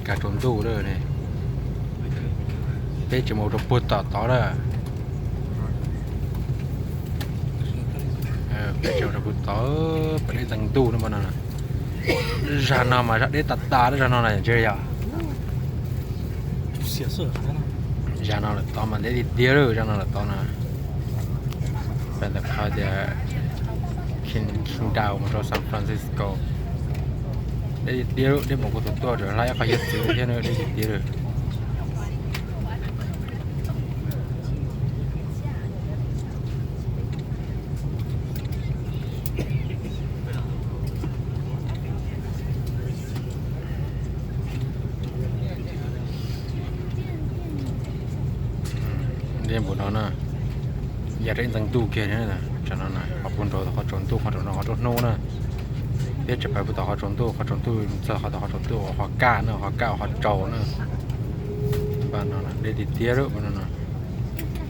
Kav tsaus ntuj lawm ne. Peb tseem mus rau puag tom tod lawm. Peb tseem mus rau puag tod, pem deb ntxeev ntuj no mas no. Zag no mas zag deb tas tas lawm, zag no na, ntshe yog. Zag no lawm tod mas deb tiag tiag lawm, zag no lawm tod na. Peb ntawm qhov tias Qingdao mus rau San Francisco, deb tiag tiag lawm, deb npaum kuv tus tuaj, hlab ib qho hiav txwv thiab na, deb tiag tiag lawm. Deb npaum no na, ya deb ntxeev ntuj kiag. Tam no qhov puag nraud qhov tsaus ntuj, qhov tsaus ntuj, qhov tsaus hnub na. Peb tseem pais puag tom qhov tsaus ntuj, qhov tsaus ntuj txog qhov tom qhov tsaus ntuj ua qhov kaj na, qhov kaj ua qhov tsaus na. Deb tiag tiag lawm no.